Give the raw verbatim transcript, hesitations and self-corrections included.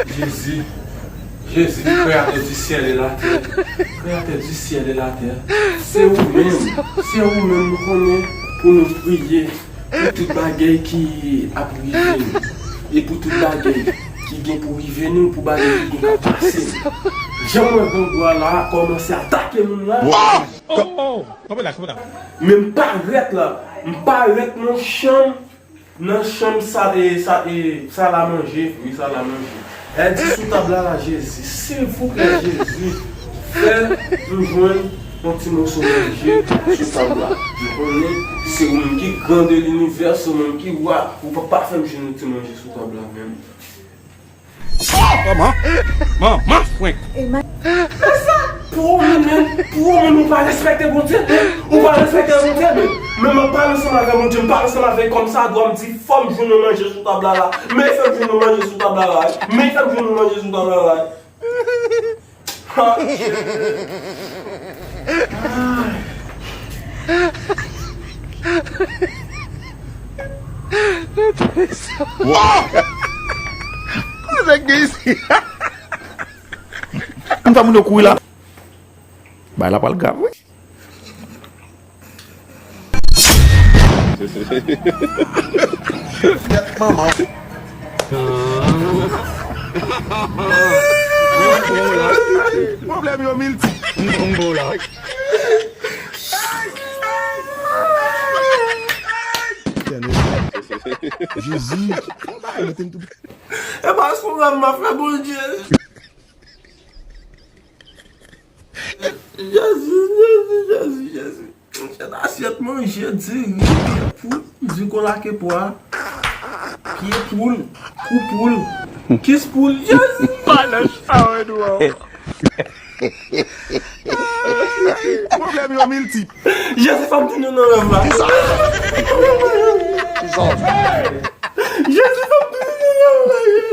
Jezi, Jezi, Kreyatè di syèl e latè, Kreyatè di syèl e latè, se ou menm, se ou menm nou konnen pou nou priye, pou tout bagay ki ap rive nou, e pou tout bagay ki gen pou rive nou, pou bagay ki gen k ap pase nou. Jan mwen grangou a la, kòmanse atake moun la. Oh! Kanpe la, kanpe la. Men m parèt la, m parèt nan chanm, nan chanm sa, e, sa, e, sal a manje, wi, sal a manje. Èl di sou tab la, la, Jezi, silvouplè, Jezi, fè m jwenn yon ti moso manje sou tab la. M konnen se ou menm ki gran de linivè, se ou menm ki wa, ou pa, pa fè m jwenn yon ti manje sou tab la menm. Manman! Manman frenk! Pou ou menm, pou ou menm, ou pa respekte Bondye, ou pa respekte Bondye, men, men m ap pale ansanm avè Bondye, m pale ansanm avè l kòmsadwa, m di, fò m jwenn yon manje sou tab la la, men fè m jwenn yon manje sou tab la la, men fè m jwenn yon manje sou tab la la. Wow! Kòman sa k gen isi? Konn sa moun yo kouri la. Bay la pral grav, wi. Manman. Pwoblèm yo milti. Jezi. E pa sou rèv m ap fè Bondye. Jezi, Jezi, Jezi, Jezi. Yon asyèt manje diri, pye poul, di konn lake pwa. Pye poul, kou poul, kis poul, Jezi. Pwoblèm yo miltip. Jezi, fè m tounen nan rèv la. Kisa? Kisa? Jezi, fè m tounen nan rèv la, Jezi.